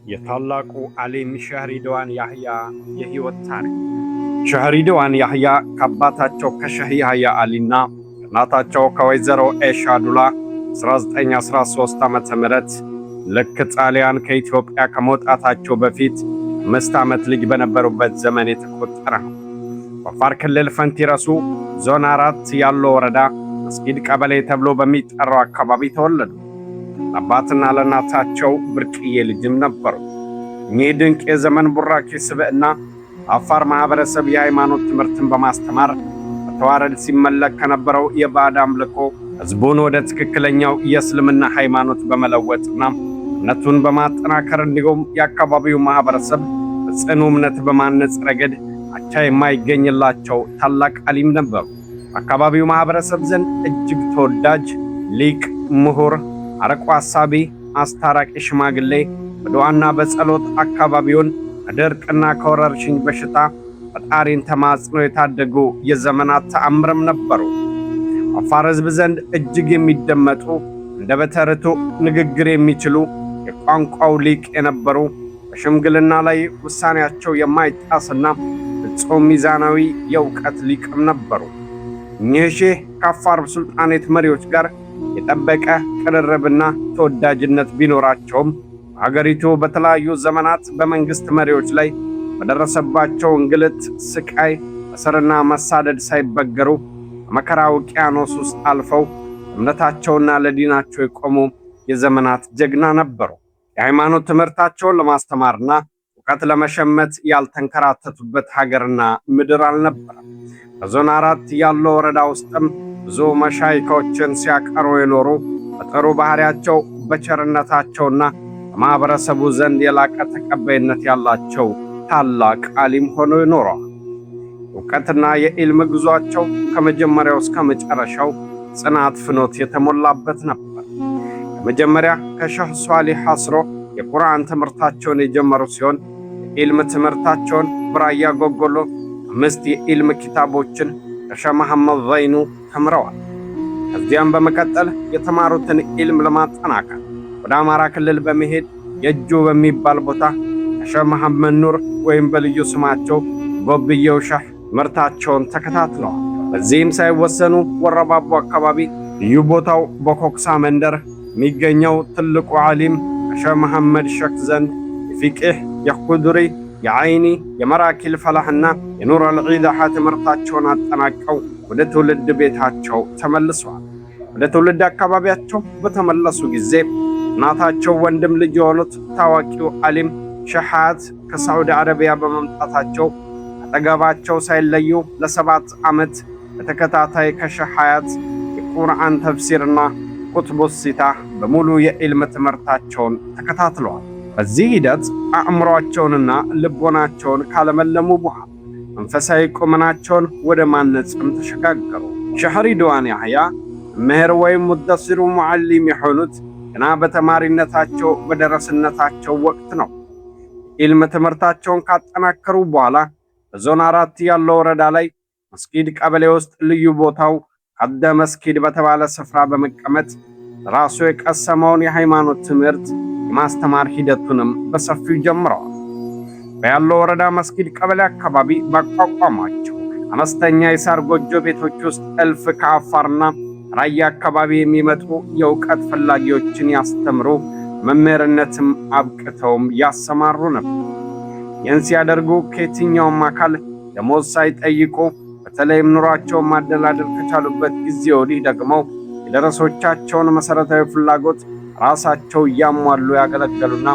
የታላቁ ዓሊም ሼህ ሪድዋን ያህያ የሕይወት ታሪክ። ሼህ ሪድዋን ያህያ ከአባታቸው ከሼህ ያህያ አሊና ከእናታቸው ከወይዘሮ ኤሻ ዱላ 1913 ዓ.ም ልክ ጣሊያን ከኢትዮጵያ ከመውጣታቸው በፊት 5 ዓመት ልጅ በነበሩበት ዘመን የተቆጠረ ነው። በአፋር ክልል ፈንቲረሱ ዞን 4 ያሎ ወረዳ መስጊድ ቀበሌ ተብሎ በሚጠራው አካባቢ ተወለዱ። ለአባትና ለእናታቸው ብርቅዬ ልጅም ነበሩ። እኚህ ድንቅ የዘመን ቡራኬ ስብዕና አፋር ማህበረሰብ የሃይማኖት ትምህርትን በማስተማር በተዋረድ ሲመለክ ከነበረው የባዕድ አምልኮ ህዝቡን ወደ ትክክለኛው የእስልምና ሃይማኖት በመለወጥና እምነቱን በማጠናከር እንዲሁም የአካባቢው ማህበረሰብ በጽኑ እምነት በማነጽ ረገድ አቻ የማይገኝላቸው ታላቅ አሊም ነበሩ። በአካባቢው ማህበረሰብ ዘንድ እጅግ ተወዳጅ ሊቅ፣ ምሁር፣ አርቆ አሳቢ፣ አስታራቂ ሽማግሌ፣ በዱዓና በጸሎት አካባቢውን ከድርቅና ከወረርሽኝ በሽታ ፈጣሪን ተማጽኖ የታደጉ የዘመናት ተአምርም ነበሩ። በአፋር ሕዝብ ዘንድ እጅግ የሚደመጡ፣ አንደበተ ርቱዕ ንግግር የሚችሉ፣ የቋንቋው ሊቅ የነበሩ፣ በሽምግልና ላይ ውሳኔያቸው የማይጣስና ፍጹም ሚዛናዊ የእውቀት ሊቅም ነበሩ። እኚህ ሼህ ከአፋር ሱልጣኔት መሪዎች ጋር የጠበቀ ቅርርብና ተወዳጅነት ቢኖራቸውም በሀገሪቱ በተለያዩ ዘመናት በመንግስት መሪዎች ላይ በደረሰባቸው እንግልት፣ ስቃይ፣ እስርና መሳደድ ሳይበገሩ በመከራ ውቅያኖስ ውስጥ አልፈው እምነታቸውና ለዲናቸው የቆሙ የዘመናት ጀግና ነበሩ። የሃይማኖት ትምህርታቸውን ለማስተማርና እውቀት ለመሸመት ያልተንከራተቱበት ሀገርና ምድር አልነበረም። በዞን 4 ያለው ወረዳ ውስጥም ብዙ መሻይኮችን ሲያቀሩ የኖሩ፣ በጥሩ ባህሪያቸው፣ በቸርነታቸውና በማኅበረሰቡ ዘንድ የላቀ ተቀባይነት ያላቸው ታላቅ ዓሊም ሆነው ይኖረዋል። እውቀትና የኢልም ጉዟቸው ከመጀመሪያው እስከ መጨረሻው ጽናት ፍኖት የተሞላበት ነበር። ከመጀመሪያ ከሸህ ሷሊህ አስሮ የቁርአን ትምህርታቸውን የጀመሩ ሲሆን የኢልም ትምህርታቸውን ብራያ ጎጎሎ አምስት የኢልም ኪታቦችን ከሸህ መሐመድ ዘይኑ ተምረዋል። ከዚያም በመቀጠል የተማሩትን ኢልም ለማጠናከር ወደ አማራ ክልል በመሄድ የእጁ በሚባል ቦታ ከሸህ መሐመድ ኑር ወይም በልዩ ስማቸው ጎብየው ሸህ ትምህርታቸውን ተከታትለዋል። በዚህም ሳይወሰኑ ወረባቦ አካባቢ ልዩ ቦታው በኮክሳ መንደር የሚገኘው ትልቁ ዓሊም ከሸህ መሐመድ ሸክ ዘንድ የፊቅህ፣ የኹድሪ፣ የዐይኒ፣ የመራኪል ፈላህና የኑር አልዒዳሓ ትምህርታቸውን አጠናቀው ወደ ትውልድ ቤታቸው ተመልሰዋል። ወደ ትውልድ አካባቢያቸው በተመለሱ ጊዜ እናታቸው ወንድም ልጅ የሆኑት ታዋቂው ዓሊም ሸሃት ከሳዑዲ አረቢያ በመምጣታቸው አጠገባቸው ሳይለዩ ለ7 ዓመት በተከታታይ ከሸህ ሐያት የቁርአን ተፍሲርና ኩቱቡ ሲታ በሙሉ የኢልም ትምህርታቸውን ተከታትለዋል። በዚህ ሂደት አእምሯቸውንና ልቦናቸውን ካለመለሙ በኋላ መንፈሳዊ ቁመናቸውን ወደ ማነጽም ተሸጋገሩ። ሼህ ሪድዋን ያህያ መምህር ወይም ሙደሲሩ ሙዓሊም የሆኑት ገና በተማሪነታቸው በደረስነታቸው ወቅት ነው። ኢልም ትምህርታቸውን ካጠናከሩ በኋላ በዞን 4 ያለው ወረዳ ላይ መስጊድ ቀበሌ ውስጥ ልዩ ቦታው ቀደ መስጊድ በተባለ ስፍራ በመቀመጥ ራሱ የቀሰመውን የሃይማኖት ትምህርት የማስተማር ሂደቱንም በሰፊው ጀምረዋል። በያሎ ወረዳ መስጊድ ቀበሌ አካባቢ ባቋቋሟቸው አነስተኛ የሳር ጎጆ ቤቶች ውስጥ እልፍ ከአፋርና ራያ አካባቢ የሚመጡ የእውቀት ፈላጊዎችን ያስተምሩ፣ መምህርነትም አብቅተውም ያሰማሩ ነበር። ይህን ሲያደርጉ ከየትኛውም አካል ደሞዝ ሳይጠይቁ፣ በተለይም ኑሯቸውን ማደላደል ከቻሉበት ጊዜ ወዲህ ደግሞ የደረሶቻቸውን መሰረታዊ ፍላጎት ራሳቸው እያሟሉ ያገለገሉና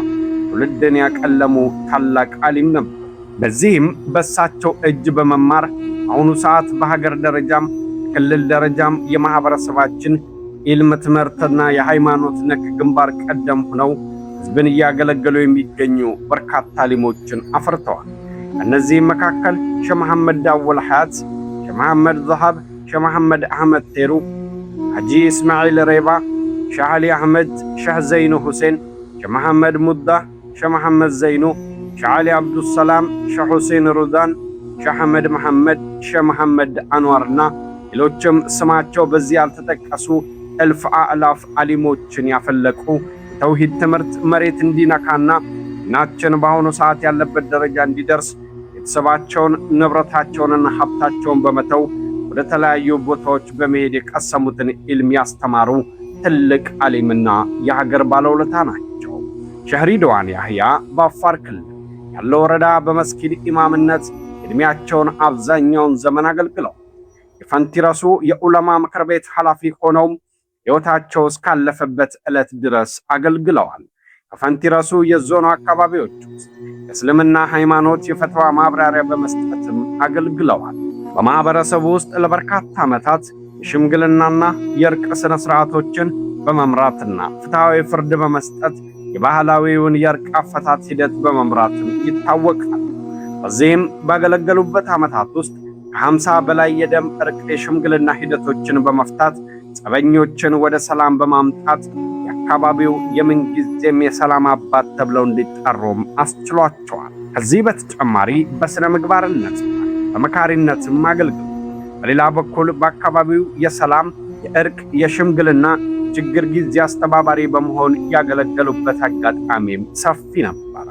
ትውልድን ያቀለሙ ታላቅ ዓሊም ነበር። በዚህም በእሳቸው እጅ በመማር አሁኑ ሰዓት በሀገር ደረጃም በክልል ደረጃም የማህበረሰባችን ኢልም ትምህርትና የሃይማኖት ነክ ግንባር ቀደም ሆነው ህዝብን እያገለገሉ የሚገኙ በርካታ አሊሞችን አፍርተዋል። ከእነዚህም መካከል ሼህ መሐመድ ዳወል ሐያት፣ ሼህ መሐመድ ዘሃብ፣ ሼህ መሐመድ አህመድ ቴሩ፣ ሐጂ እስማዒል ሬባ፣ ሼህ አሊ አህመድ፣ ሼህ ዘይኑ ሁሴን፣ ሼህ መሐመድ ሙዳ፣ ሼህ መሐመድ ዘይኑ፣ ሼህ አሊ አብዱሰላም፣ ሼህ ሁሴን ሩዳን፣ ሼህ አህመድ መሐመድ፣ ሼህ መሐመድ አንዋርና ሌሎችም ስማቸው በዚህ ያልተጠቀሱ እልፍ አእላፍ አሊሞችን ያፈለቁ፣ የተውሂድ ትምህርት መሬት እንዲነካና ዲናችን በአሁኑ ሰዓት ያለበት ደረጃ እንዲደርስ ቤተሰባቸውን፣ ንብረታቸውንና ሀብታቸውን በመተው ወደ ተለያዩ ቦታዎች በመሄድ የቀሰሙትን ኢልም ያስተማሩ ትልቅ አሊምና የሀገር ባለውለታ ናቸው። ሼህ ሪድዋን ያህያ በአፋር ክልል ያለው ወረዳ በመስጊድ ኢማምነት ዕድሜያቸውን አብዛኛውን ዘመን አገልግለው የፈንቲረሱ የዑለማ ምክር ቤት ኃላፊ ሆነውም ሕይወታቸው እስካለፈበት ዕለት ድረስ አገልግለዋል። ከፈንቲረሱ የዞኑ አካባቢዎች ውስጥ የእስልምና ሃይማኖት የፈትዋ ማብራሪያ በመስጠትም አገልግለዋል። በማኅበረሰቡ ውስጥ ለበርካታ ዓመታት የሽምግልናና የእርቅ ሥነ ሥርዓቶችን በመምራትና ፍትሐዊ ፍርድ በመስጠት የባህላዊውን የእርቅ አፈታት ሂደት በመምራትም ይታወቃል። በዚህም ባገለገሉበት ዓመታት ውስጥ ከ50 በላይ የደም እርቅ የሽምግልና ሂደቶችን በመፍታት ጸበኞችን ወደ ሰላም በማምጣት የአካባቢው የምንጊዜም የሰላም አባት ተብለው እንዲጠሩም አስችሏቸዋል። ከዚህ በተጨማሪ በሥነ ምግባርነት በመካሪነትም አገልግሏል። በሌላ በኩል በአካባቢው የሰላም፣ የእርቅ፣ የሽምግልና ችግር ጊዜ አስተባባሪ በመሆን ያገለገሉበት አጋጣሚም ሰፊ ነበረ።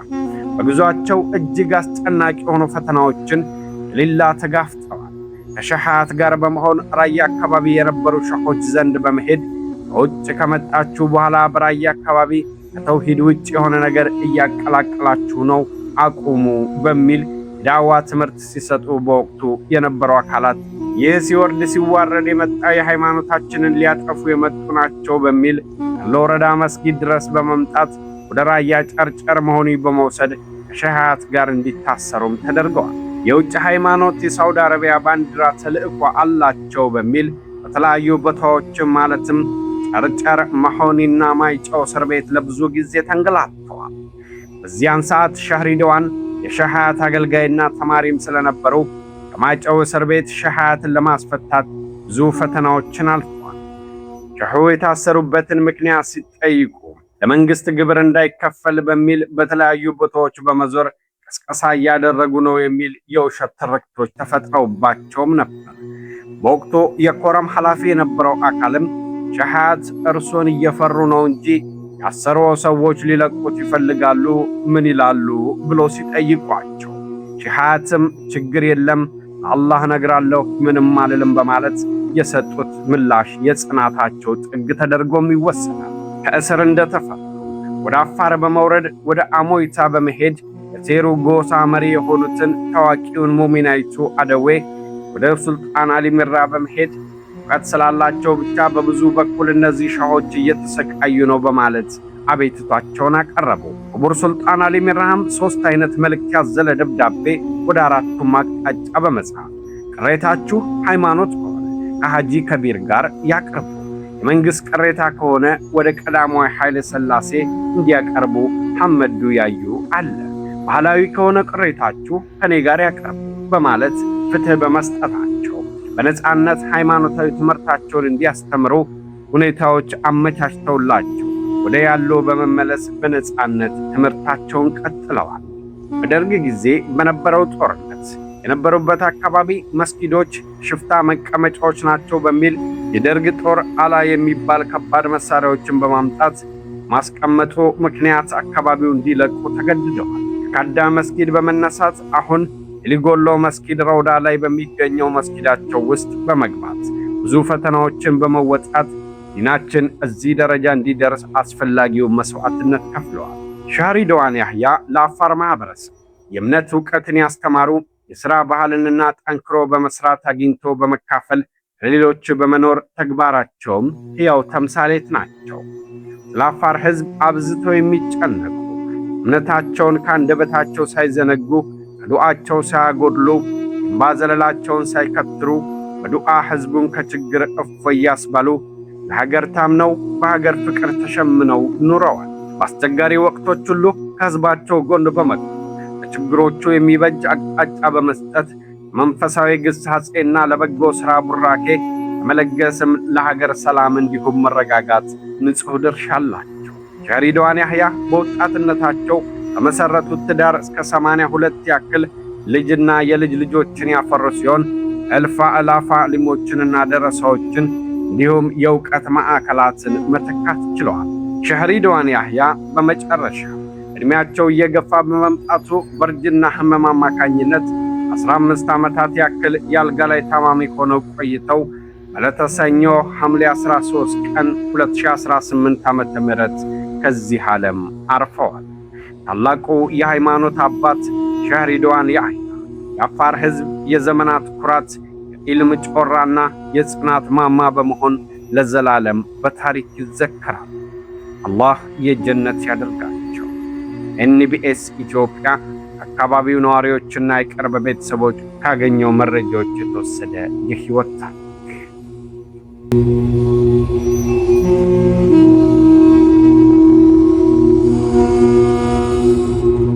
በጉዟቸው እጅግ አስጨናቂ የሆኑ ፈተናዎችን ሌላ ተጋፍጠዋል። ከሸሃት ጋር በመሆን ራያ አካባቢ የነበሩ ሸኾች ዘንድ በመሄድ ከውጭ ከመጣችሁ በኋላ በራያ አካባቢ ከተውሂድ ውጭ የሆነ ነገር እያቀላቀላችሁ ነው፣ አቁሙ በሚል የዳዋ ትምህርት ሲሰጡ በወቅቱ የነበሩ አካላት ይህ ሲወርድ ሲዋረድ የመጣ የሃይማኖታችንን ሊያጠፉ የመጡ ናቸው በሚል ለወረዳ መስጊድ ድረስ በመምጣት ወደ ራያ ጨርጨር መሆኒ በመውሰድ ከሸሃት ጋር እንዲታሰሩም ተደርገዋል። የውጭ ሃይማኖት የሳውዲ አረቢያ ባንዲራ ተልዕኮ አላቸው በሚል በተለያዩ ቦታዎች ማለትም ጨርጨር፣ መሆኒና ማይጨው እስር ቤት ለብዙ ጊዜ ተንገላተዋል። በዚያን ሰዓት ሼህ ሪድዋን የሸሃያት አገልጋይና ተማሪም ስለነበሩ ከማይጨው እስር ቤት ሸሃያትን ለማስፈታት ብዙ ፈተናዎችን አልፈዋል። ሸሁ የታሰሩበትን ምክንያት ሲጠይቁ ለመንግስት ግብር እንዳይከፈል በሚል በተለያዩ ቦታዎች በመዞር ቅስቀሳ እያደረጉ ነው የሚል የውሸት ትርክቶች ተፈጥረውባቸውም ነበር። በወቅቱ የኮረም ኃላፊ የነበረው አካልም ሸሃት እርሶን እየፈሩ ነው እንጂ ያሰሩ ሰዎች ሊለቁት ይፈልጋሉ፣ ምን ይላሉ ብሎ ሲጠይቋቸው ሸሃትም ችግር የለም አላህ እነግራለሁ ምንም አልልም በማለት የሰጡት ምላሽ የጽናታቸው ጥግ ተደርጎም ይወሰናል። ከእስር እንደተፈቱ ወደ አፋር በመውረድ ወደ አሞይታ በመሄድ የቴሩ ጎሳ መሪ የሆኑትን ታዋቂውን ሙሚናይቱ አደዌ ወደ ሱልጣን አሊ ሚራ በመሄድ እውቀት ስላላቸው ብቻ በብዙ በኩል እነዚህ ሸሆች እየተሰቃዩ ነው በማለት አቤቱታቸውን አቀረቡ። ክቡር ሱልጣን አሊ ሚራህም ሦስት አይነት መልእክት ያዘለ ደብዳቤ ወደ አራቱም አቅጣጫ በመጻፍ ቅሬታችሁ ሃይማኖት ከሆነ ከሐጂ ከቢር ጋር ያቅርቡ፣ የመንግሥት ቅሬታ ከሆነ ወደ ቀዳማዊ ኃይለ ሥላሴ እንዲያቀርቡ ሐመዱ ያዩ አለ፣ ባህላዊ ከሆነ ቅሬታችሁ ከኔ ጋር ያቀርቡ በማለት ፍትህ በመስጠታቸው በነጻነት ሃይማኖታዊ ትምህርታቸውን እንዲያስተምሩ ሁኔታዎች አመቻችተውላቸው ወደ ያለው በመመለስ በነጻነት ትምህርታቸውን ቀጥለዋል። በደርግ ጊዜ በነበረው ጦርነት የነበሩበት አካባቢ መስጊዶች ሽፍታ መቀመጫዎች ናቸው በሚል የደርግ ጦር አላ የሚባል ከባድ መሳሪያዎችን በማምጣት ማስቀመጡ ምክንያት አካባቢው እንዲለቁ ተገድደዋል። ከካዳ መስጊድ በመነሳት አሁን የሊጎሎ መስጊድ ረውዳ ላይ በሚገኘው መስጊዳቸው ውስጥ በመግባት ብዙ ፈተናዎችን በመወጣት ዲናችን እዚህ ደረጃ እንዲደርስ አስፈላጊው መስዋዕትነት ከፍለዋል። ሼህ ሪድዋን ያህያ ለአፋር ማህበረሰብ የእምነት ዕውቀትን ያስተማሩ፣ የሥራ ባህልንና ጠንክሮ በመስራት አግኝቶ በመካፈል ለሌሎች በመኖር ተግባራቸውም ሕያው ተምሳሌት ናቸው። ስለ አፋር ሕዝብ አብዝተው የሚጨነቁ፣ እምነታቸውን ከአንደበታቸው ሳይዘነጉ፣ ከዱዓቸው ሳያጎድሉ፣ እንባ ዘለላቸውን ሳይከትሩ በዱዓ ሕዝቡን ከችግር እፎይ ያስባሉ፣ ለሀገር ታምነው በሀገር ፍቅር ተሸምነው ኑረዋል። በአስቸጋሪ ወቅቶች ሁሉ ከሕዝባቸው ጎን በመቆም ለችግሮቹ የሚበጅ አቅጣጫ በመስጠት መንፈሳዊ ግሳጼና ለበጎ ሥራ ቡራኬ በመለገስም ለሀገር ሰላም እንዲሁም መረጋጋት ንጹሕ ድርሻ አላቸው። ሼህ ሪድዋን ያህያ በወጣትነታቸው ከመሰረቱት ትዳር እስከ 82 ያክል ልጅና የልጅ ልጆችን ያፈሩ ሲሆን እልፍ አእላፍ ዓሊሞችንና ደረሳዎችን እንዲሁም የእውቀት ማዕከላትን መተካት ችለዋል። ሼህ ሪድዋን ያህያ በመጨረሻ ዕድሜ ዕድሜያቸው እየገፋ በመምጣቱ በእርጅና ህመም አማካኝነት 15 ዓመታት ያክል የአልጋ ላይ ታማሚ ሆነው ቆይተው ዕለተ ሰኞ ሐምሌ 13 ቀን 2018 ዓ.ም ከዚህ ዓለም አርፈዋል። ታላቁ የሃይማኖት አባት ሼህ ሪድዋን ያህያ የአፋር ሕዝብ የዘመናት ኩራት፣ የኢልም ጮራና የጽናት ማማ በመሆን ለዘላለም በታሪክ ይዘከራል። አላህ የጀነት ያደርጋቸው። ኤንቢኤስ ኢትዮጵያ አካባቢው ነዋሪዎችና የቅርብ ቤተሰቦች ካገኘው መረጃዎች የተወሰደ የህይወት ታሪክ።